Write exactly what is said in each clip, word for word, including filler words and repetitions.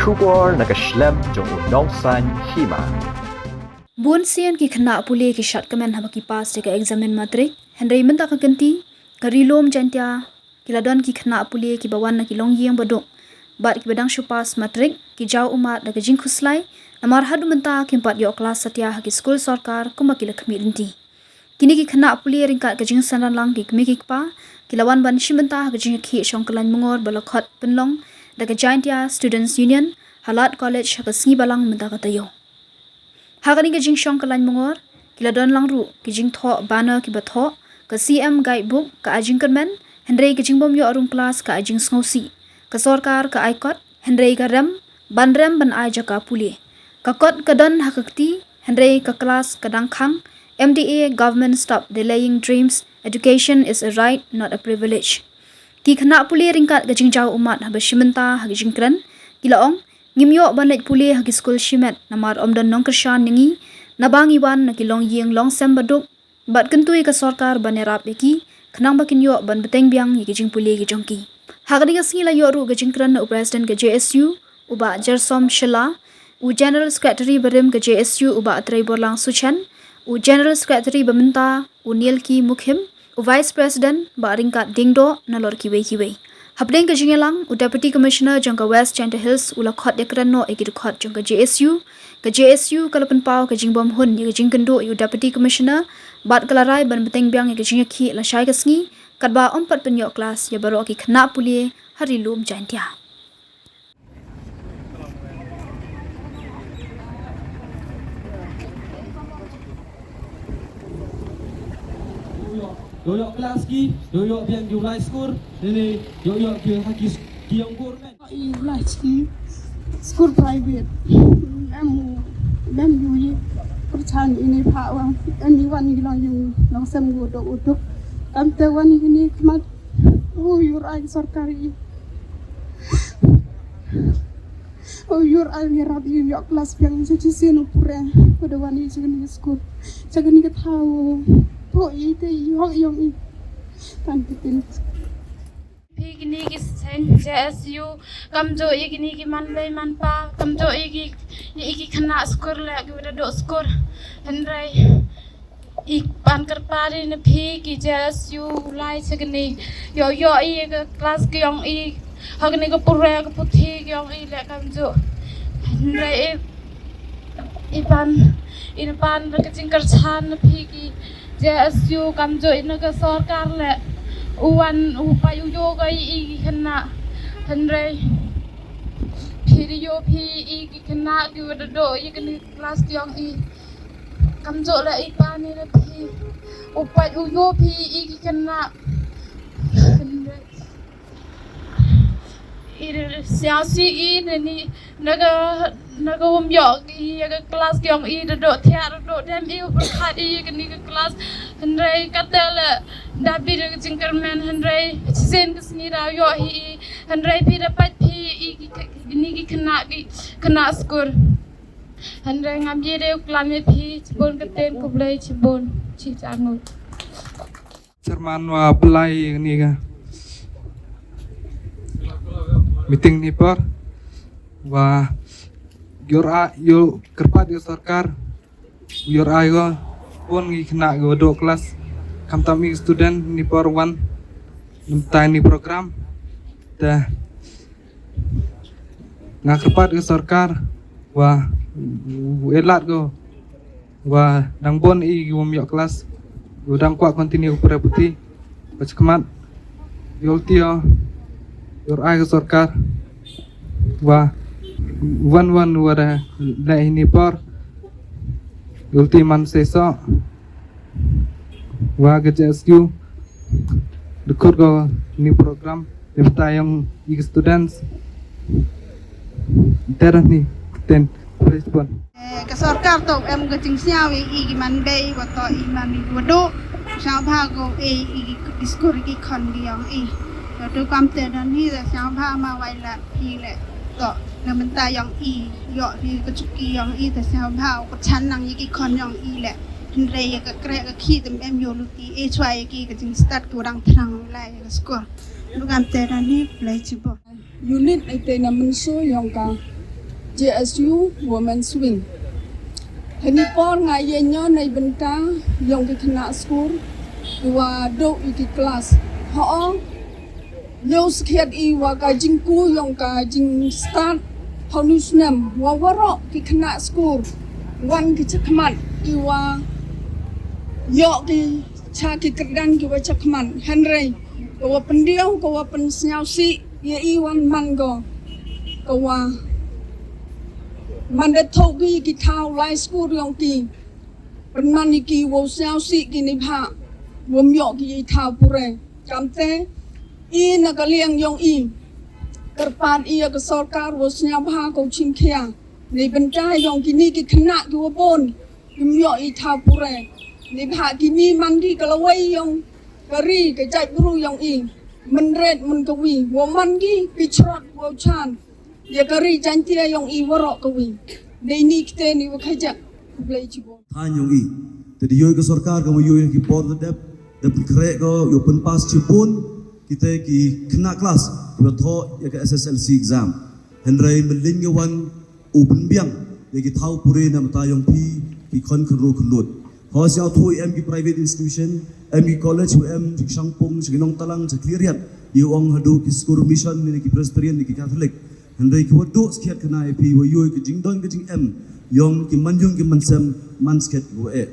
Khubor na ka shlem jong u Nongsaiñ Hima. Bun sien ki khynnah pule ki shad kmen haba ki pass da ka eksamin matrik, hynrei mynta ka kynti ka Ri Lum Jaintia ki la don ki khynnah pule kiba wan na ki longïing baduk bad kiba dang shu pass matrik ki jaw ummat da ka jingkhuslai, namar haduh mynta kim pat ïoh klas satia ha ki skul sorkar kumba ki la khmih lynti. Kine ki khynnah pule ryngkat ka jingsynran lang ki kmie ki kpa ki la wan ban shim bynta ha ka jingïakhih shongkyllaiñ mungor ba la khot pynlong da ka Jaintia Students Union ha Lad College ha ka sngi Balang mynta ka taïew. Ha kane ka jingshongkyllaiñ mungor ki la don lang ruh ki jingthoh banner kiba thoh, ka C M Guidebook ka ai jingkyrmen, hynrei ka jingbym ïoh rung klas ka ai jingsngewsih. Ka sorkar ka ai kot, hynrei ka rem ban rem ban ai jaka pule. Ka kot ka don ha ka kti, hynrei ka klas ka dang khang. M D A government stop delaying dreams. Education is a right, not a privilege. Ki khynnah pule ryngkat ka jingjaw ummat haba shim bynta ha ka jingkren ki la ong, ngim ïoh ban leit pule ha ki skul shimet namar ym don nongkyrshan ïa ngi, naba ngi wan na ki longïing longsem baduk, bad kyntu ïa ka sorkar ban ïarap ïa ki khnang ba kin ïoh ban bteng biang ïa ki jingpule ki jong ki. Ha kane ka sngi la ïoh ruh ka jingkren na u president ka J S U u Bah Jersom Shylla, u general secretary barim ka J S U u Bah Treiborlang Suchen, u general secretary ba mynta u Nielki Mukhim, u vice president Bah Ryngkat Diengdoh, nalor kiwei kiwei. Hapdeng ka jingïalang, u Deputy Commissioner jong ka West Jaintia Hills u la khot ïakren noh ïa ki dkhot jong ka J S U. Ka J S U ka la pynpaw ka jingbymhun ïa ka jingkynduh ïa u Deputy Commissioner bad ka la rai ban bteng biang ïa ka jingïakhih lashai ka sngi, katba ym pat pynïoh klas ïa baroh ki khynnah pule ha Ri Lum Jaintia. Ïoh, ïoh klas ki, ïoh, ïoh biang ki u lai skur, ne ne, ïoh, ïoh ki ha ki, ki ïong government. I lai ki skur private. Em, em ïoh i kyrchan ine pha wa, em i wan i long ïoh, long sem go do utuk. Em te wan i ni khmat, u ïoh ai sorkari. O ïoh ai ïarap ïa u ïoh klas biang sa shisien u pure. Ko da wan ïa jingin ïa skul. Sa kani ka thaw. To i te i hok ïong i. Tan ki tin. Phi kini ki seng J S U kamjooh ïa kini ki man bei man pa, kamjooh ïa ki, ïa ki khynnah skul leh ki wa da dooh skul. Hynrei i pan kyrpad ïa na phi ki J S U lai sa kani. Ïoh ïoh i ka klas ki ïong i. Ha kani ka pule ka puthi ki ïong i leh kamjooh. Hynrei i, i pan, i na pan da ka jingkyrchan na phi ki J S U kamjooh i na ka sorkar leh. U wan u pait u ïoh ka i, i ki khynnah. Hynrei phi da ïoh phi i ki khynnah ki wa da dooh ïa kani ka klas ki ïong i. Kamjooh leh i pan i na phi. U pait u ïoh phi i ki khynnah. I siaw si i na ni na ka, na ka um ïoh i ïa ka klas ki ïong i da dooh thiah da dooh dem i u pyrkhat i ïa kani ka klas. Hynrei kata leh da bit da ka jingkyrmen hynrei shisien ka sngi da ïoh hi i. Hynrei phi da pait phi i ki, kini ki khynnah ki khynnah skul. Hynrei ngam ïa dei u klam ïa phi, shibun ka ktien khublei shibun, shi jang ngut. Chairman wa pynlai ïa kani ka meeting ni por wa ïoh ra, ïoh kyrpad ïa sorkar, ïoh ra ïa bun ki khynnah ki wa dooh klas, khamtam i student ni por wan namtai ni program. Te nga kyrpad ka sorkar wa u elat ko wa dang bun i ki wym ïoh klas, u dang kwah continue u pule puthi. Ba chakmat ïoh ti ïoh ai ka sorkar wa wan wan wa da leh ini por ïoh ti man se so. Wa ka J S U da khot ko ni program ni bta ïong i students. Tera ni ten Brisbane. Eh, ka sorkar to em ka jingsngew i, i ki man bei wa to i man i wa dooh. Sngewbha ko i, i ki skur ki khon ki ïong i. To kam te don hi sngewbha ma wai la phi leh. To na mynta ïong i ïoh hi ka chuki ïong i te sngewbha ko chan nang i ki khon ïong i leh. Hynrei ïa ka kreh ka khih te em ïoh lut i, eh, chwa ïa ki ka jingstad ki wa dang thrang lai ïa ka skul. Lugam te da ni play chibo. Unit ai te na mynso ïong ka J S U Women's Wing. Hynne por nga ïa ñion na i bynta ïong ki khynnah skur wa do i ki klas. Ho ñiu skhiat i wa ka jingku ïong ka jingstad ha u snem wa waroh ki khynnah skur wan ki chakhmat i wa ïoh ki cha ki kyrdan ki wa chakhmat. Hynrei ka wa pyndiaw ka wa pynsñiaw si ïa i wan man go ka wa man da thoh ki ki thaw lai skur ïong ki. Pynman i ki wow sñiaw si ki ni bha wom ïoh ki i thaw pure. Kamte i na ka liang ïong i kyrpad i ïa ka sorkar wow sñiaw bha ko chim khia ni bynta ïong ki ni ki khynnah ki wa bon kim ïoh i thaw pure. Ni bha ki ni man ki ka lawei ïong ka ri ka jait bru ïong i mynret myn ka wi wow man ki ki chrot wow chan ïa ka ri Jaintia ïong i waroh ka wi. Dei ni kite ni wa khajak. Khublei chibun. Than ïong i. Te da ïoh ka sorkar ka wa ïoh ki por da dep da pynkhreh ka ïoh pynpas chibun kite ki khynnah klas ki wa thoh ïa ka S S L C exam. Hynrei mynlin ka wan u pynbiang ïa ki thaw pure na mata ïong phi ki khon khynru khynlut. Ho sñiaw thoh em ki private institution, em ki college, em ki shangpung, ki nongtalang, ki khlieh riat, ïa ong haduh ki skur mission ne ki Presbyterian ne ki Catholic. Hynrei ki wa duh skhiat khana ïa phi wa ïoh ki jingdon ki jingem ïong ki man ïong ki man sem man skhiat ki wa eh.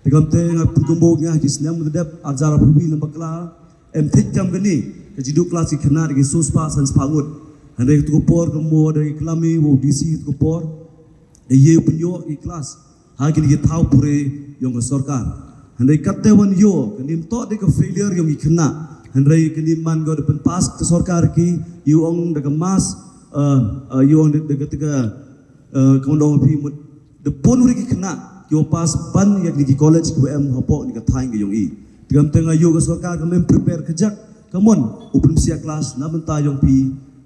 Te kamte nga pynkumbu nga ki snem wa dep arjar phi wi na bakla em thik kam kani ka jingduh klas ki khynnah ki su spah san spah ngut. Hynrei tu por ka mo da ki klam i wa D C tu por da ïa pynïoh ki klas ha kini ki thaw pure ïong ka sorkar. Hynrei katte wan ïoh kani mtoh da ka failure ïong ki khynnah. Hynrei kani man go da pynpas ka sorkar ki ïa ong da ka mass, eh, eh, ïa ong da ka teka, eh, ka wan ong phi mut da pun uri ki khynnah ki wa pas ban ïa kini ki college ki wa em hapoh ni ka thaiñ ka ïong i. Te kamte nga ïoh ka sorkar ka mem prepare ka jak ka mon u pynsiah klas na bynta ïong phi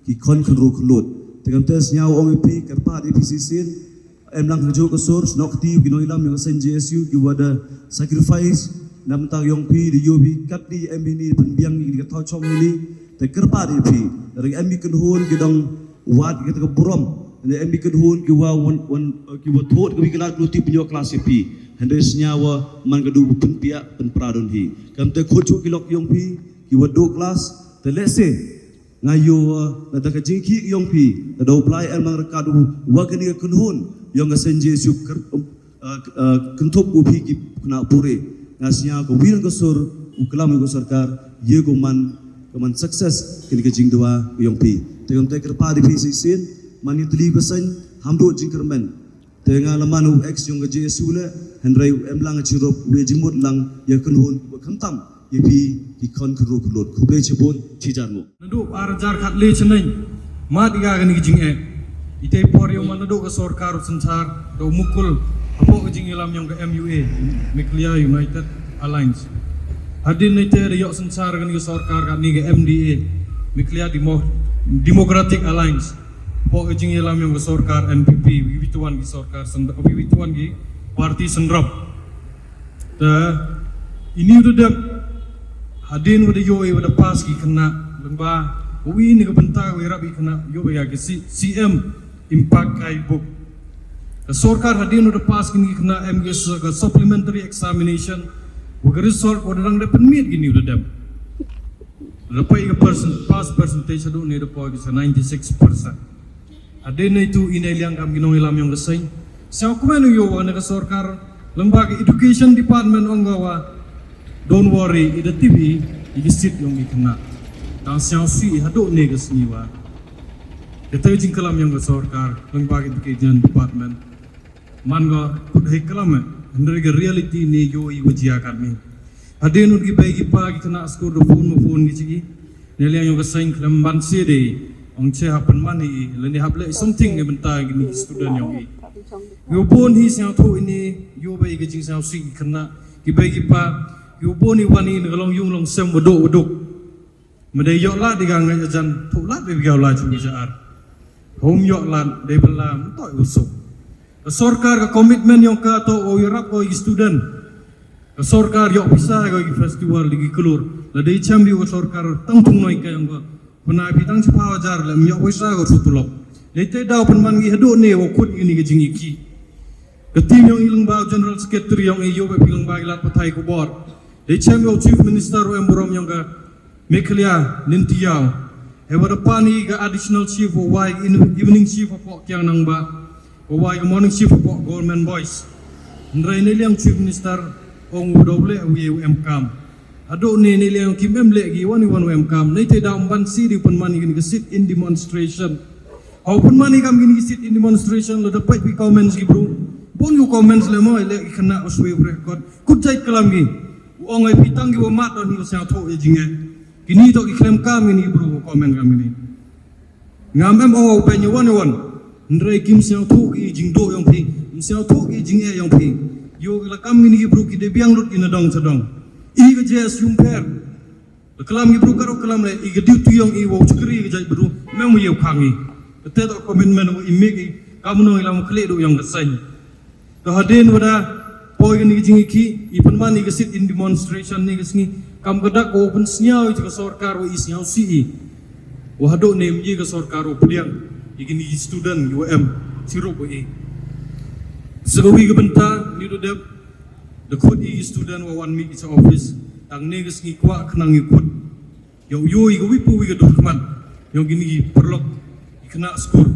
ki khon khynru khynlut. Te kamte sñiaw ong ïa phi kyrpad ïa phi shisien em lang ha juh ka sur snoh kti ki nongïalam ïong ka seng J S U ki wa da sacrifice na bynta ïong phi da ïoh phi katni em bini pynbiang ni ka thaw chong ni te kyrpad ïa phi. Ring em bi kynhun ki dong wat ki ka burom ne em bi kynhun ki wa wan wan ki wa thot ki wi klas klas ti pynïoh klas ïa phi. Hynrei sñiaw wa man ka du pynpiah pynpradon hi. Kamte khot chuh ki lok ïong phi ki wa duh klas te lehse nga ïoh, eh, na da ka jingkhih ïong phi da u Blai em lang ryngkat u wa kani ka kynhun ïong ka seng J S U kynthup u phi ki khynnah pure. Nga sñiaw ka wi ka sur u klam u ka sorkar ïa ka man ka man success kani ka jingdawa ïong phi. Te kamte kyrpad ïa phi shisien man ïa tylli ka seng ham duh jingkyrmen. Te nga la man u ex ïong ka J S U le hynrei u em lang chirup u ïa jingmut lang ïa kynhun wa khamtam ïa phi ki khon khynru khynlut. Khublei chibun chi jar ngu. Naduh arjar khat le chneng mad i ga kani ka jingeh. Ite por ïa u man naduh ka sorkar u synchar da u mukul hapoh ka jingïalam ïong ka M U A, Meghalaya United Alliance. Hadien ite da ïoh synchar kani ka sorkar kani ka M D A, Meghalaya Demo-, Democratic Alliance. Hapoh ka jingïalam ïong ka sorkar N P P, wi wi tuan ki sorkar sendap, wi wi tuan ki parti sendap. Te ini u da dep hadien u da ïoh i u da pas ki khynnah lyngba u ini ka bynta u ïarap i khynnah ïoh i ya ki C-, C M Impact Guidebook. Ka sorkar hadien u da pas kini ki khynnah em ki sa ka supplementary examination wa ka result u da dang da pynmit kini u da dep. Da poi ka percent, pass percentage haduh ni da poi ki sa ninety six percent. Hadien neitu i nei liang kam ki nongïalam ïong ka seng. Sñiaw kmen u ïoh wa na ka sorkar lyngba ka education department ong ka wa don't worry i da tip i i ki seat ïong i khynnah. Tang sñiaw si i haduh ne ka sngi wa kata jingklam ïong ka sorkar lyngba ka education department. Man ka kut hei klam eh hynrei ka reality ne ïoh i wa jia kat ni. Hadien u da ki bei ki pa ki khynnah skur da phone ma phone ki chiki. Ne liang ïong ka seng khlem ban se de ong che hap pynman hi lane hap leh something ne bynta ki ni student ïong i. Ïoh bun hi sñiaw thoh ini ïoh bei ka jingsñiaw si ki khynnah ki bei ki pa ïoh bun hi wan hi na ka long yung long sem wa duk wa duk. Ma dei ïoh lad i ka ngai ajan thoh lad bei ka la chu ki ja ar. Hom ïoh lad dei ban la mtoh u suk. Ka sorkar ka commitment ïong ka to o ïarap o i student. Ka sorkar ïoh pisa ko ki festival di ki klur. La dei chem bi ka sorkar tang thung noi ka ïong ko. Pynai pi tang chiphaw hajar lem ïoh pisa ko su tulop. Neitei daw pynman ngi haduh ne wa khut ngi ni ka jingïakhih. Ka team yong i lyngba General Secretary yong i, yoh ba phi lyngba ki lad pathai khubor. Dei chem yow Chief Minister wa em burom yong ka Meghalaya Ninti Yaw. He wa da pan i ka additional shift wa wai in-, evening shift hapoh Kiang Nangbah. Wa wai ka morning shift hapoh Government Boys. Hynrei neiliang Chief Minister ong u daw leh u ye u em kam. Haduh ne neiliang kim em leh ki wan i wan u em kam. Neitei daw ban si di pynman i ka sit in demonstration. Hau pynman i kam kini ki sit in demonstration, lada peit phi comments ki bru. Bun ki comments le mo, le ki khynnah u swe u record. Kut jait klam ki. U ong ai phi tang ki wa mat don hi ka sngewthuh i jingeh. Kini to ki khlem kam kini ki bru wa comment kam kini. Ngam em ong au peit wan wan. Hynrei kim sngewthuh ki jingduh yong phi. Kim sngewthuh ki jingeh yong phi. Yow ki la kam kini ki bru ki dei biang lut ki na dong sa dong. I ka J S U ym pher. La klam ki bru ka ro klam le, i ka duty yong i wow chakri ka jait bru, mem u yow khang i. Kate to commitment u i mik i, kam nong i lam kle du yong ka seng. To hadien wada, poi ka ni ka jingïakhih, i pynman i ka sit in demonstration ni ka sngi, kam ka dak u pynsngew i ka sorkar wa i sngew si i. Wa haduh ne mji ka sorkar u pdiang, i ka ni student i wa em, sirup wa i. Sagawi ka bynta, ni du dep, da khut i student wa wan mih i sa office, tang ne ka sngi kwah khnang i khut. Yow yow i ka wi pu wi ka dur khmat. Yow kini ki paralok, i khynnah skur,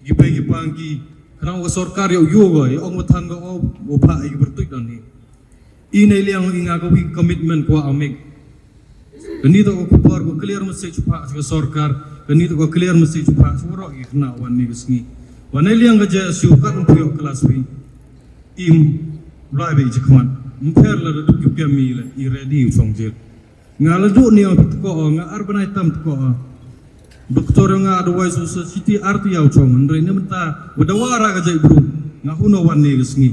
i ki bei ki pang ki, khynnah ka sorkar yow yow ka, yow ong wa than ka o, wa pha i ki bertuit don ni. I neiliang i nga ka wi commitment kwah amik. Kani to ka khubor ka clear message pha ka sorkar, kani to ka clear message pha sa warok i khynnah wan ni ka sngi. Wa neiliang ka J S U kat ym pu yow class wi. Im lai be i chikmat. Ym pher la da duk yu kem i le, i ready u song jil. Nga la duh ni ong tko, nga ar bnai tam tko. Doktor nga otherwise u sa siti ar tu yau chong, hynrei ne mynta, wa da wara ka jai bru, nga huno wan ni ka sngi.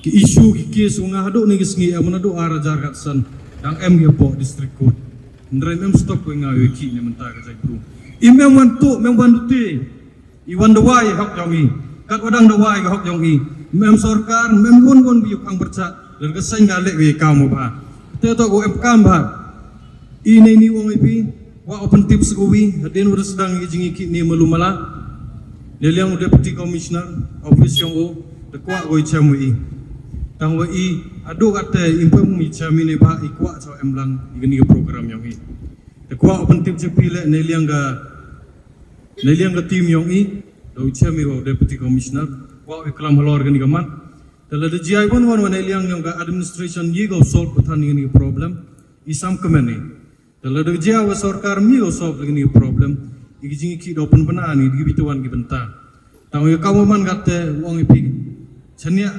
Ki issue ki case u nga haduh ni ka sngi, em na duh ar hajar kat san, dang em ki hapoh district court. Hynrei mem stop ko nga wi ki ni mynta ka jai bru. I mem wan tu, mem wan tu ti. I wan dawai hok jong i. Kat wadang dawai ka hok jong i. Mem sorkar, mem wan wan bi khang berchat. Dan ka seng ka lek wi kam ba. Te to ko em kam ba. I ne ni wong i pi. Wa open tip sagawi. Hadien wa da sdang i jing i ki ni malu mala. Ne liang u deputy commissioner. Office yong u. Da kwah ko i chem wi i. Tang wa i. Adu kat te impem i chem i ne ba i kwah chaw em lang. I ni ka program yong i. Da kwah open tip jepi le ne liang ka Ne liang ka team yong i, da u chem i wa u deputy commissioner, wa u klam halor kani ka mat. Te lada jia i wan wan wa ne liang yong ka administration i ka u solve pathan kani ka problem, i sam kmen i. Te lada jia wa sorkar mi ka u solve kani ka problem, i ki jing i ki da u pynbna ni, di ki bituan ki bynta. Tang u ya ka wa man kat te, wong i pi. Chania,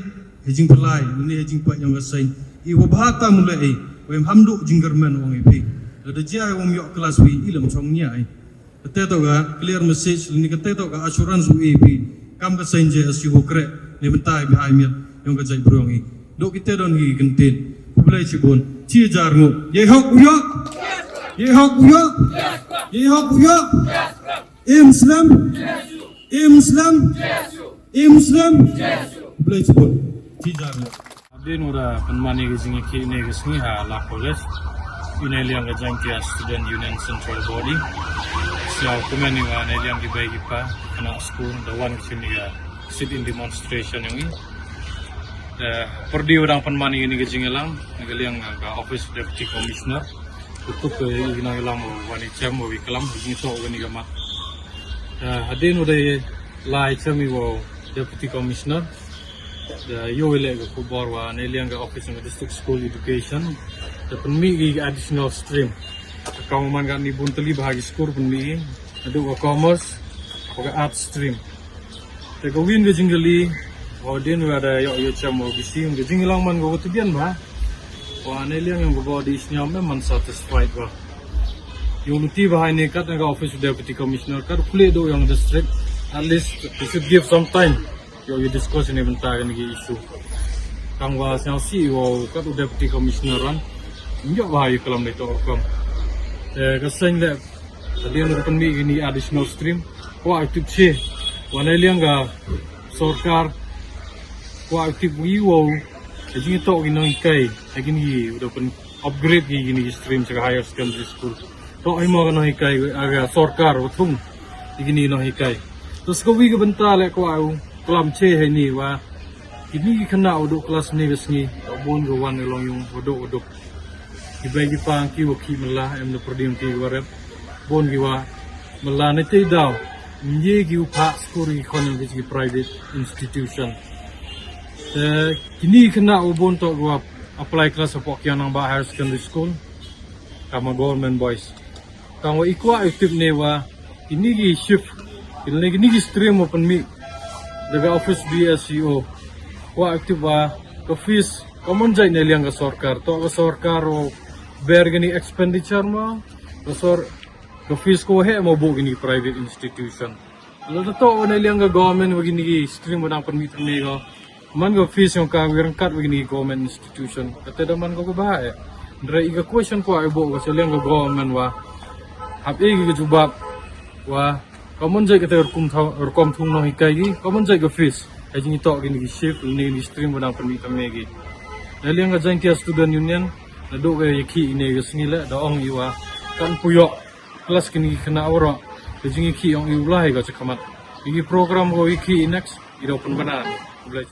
he jingpyllait, ne he jingpyllait yong ka seng. I wa bha tam u le i, wa im hamdu jingkyrmen wong i pi. Lada jia i wong yok kelas wi, i lam chong nia i. Kate to ka clear message, ni kate to ka assurance u i pi. Kam ka seng je as you kre, ne bynta i behind me, yong ka jai bru yong i. Dok kite don hi kyntin, kublai chibun, chi jar ngu. Ye hok u yok? Ye hok u yok? Ye hok u yok? Im Islam? Im Islam? Im Islam? Kublai chibun, chi jar ngu. Hadien u da pynman i ka jingïakhih ne ka sngi ha la college. I ne liang ka Jaiñtia Student Union Central Body. Siaw kmen i wa ne liang ki bei ki pa, khynnah skul, da wan ki ni ka sit in demonstration yong i. Da pyrdi u dang pynman i ni ka jingïalang, ne ka liang ka office deputy commissioner. Tutup ka i nang ilang wa ni chem wa wi klam, i jingso wa ni ka mat. Da hadien u da lai chem i wa deputy commissioner. Da yow i le ka khubor wa ne liang ka office ng district school education. Da pynmih ki additional stream. Ka man ka ni bun tali ba ha ki school pynmih. Adu ka commerce, ka art stream. Te ka win ka jingkali, wa din wa da yow yow chem wa ki sim ka jinglang man ka wa tu bian ba. Wa ne liang yong ka body is nyam man satisfied ba. Yow luti ba hai ne kat ka office deputy commissioner kat kule do yong district. At least you should give some time. Yow yow discuss ne bynta ka ni ki issue. Kang wa siang si wa kat u deputy commissioner ran. Nyo ba hai kalam ne to kam. Te ka seng le hadien ka pynmih ki ni additional stream. Wa active che. Wa ne liang ka sorkar. Wa active wi wa. Ka jing to ki nong kai. Ka jing ki da pyn upgrade ki ni stream sa ka higher secondary school. To ai mo ka nong kai ka sorkar wa thung. Kini nonghikai. To sa kawei ka bynta leh kwah u klam che ha ini wa kini ki khynnah wa duh klas hynne ka sngi, bun ka wan ka long ïung wa duh wa duh. Ki bei ki pa ki wa khih mylla, em na pyrdi ki wa rep. Bun ki wa mylla ne te daw. Ngi ki u phah skul ki khon ïa ki private institution. Te kini ki khynnah wa bun to wa apply klas hapoh Kiang Nangbah Higher Secondary School. Ka ma Government Boys. Tang wa i kwah u tip ne wa kini ki shift, kini, kini ki stream wa pynmih da ka office D S E O. Kwah u tip wa ka fees ka mon jait ne liang ka sorkar, to ka sorkar u bear kini expenditure mo, ka sor, ka fees ko heh mo buh kini private institution. Lada to wa ne liang ka government wa kini ki stream wa dang pynmih tang ne ko. Man ka fees yong ka wi ryngkat wa kini government institution. Kata da man ka ka ba eh. Ndra i ka question kwah i buh ka sa liang ka government wa hap i ka jubab wa ka mon jait kata rukom thung, rukom thung nonghikai ki, ka mon jait ka fees. Ka jingïatoh kini ki shift, kini ki stream wa dang pynmih tang ne ki. Da liang ka Jaintia Student Union, naduh ka ïakhih ine ka sngi leh, da ong i wa kan puyok klas kini ki khynnah waroh. Ka jingïakhih yong i u la hi ka chakhmat. Kini ki program ko ïakhih i next, i da pynbna. Khublei.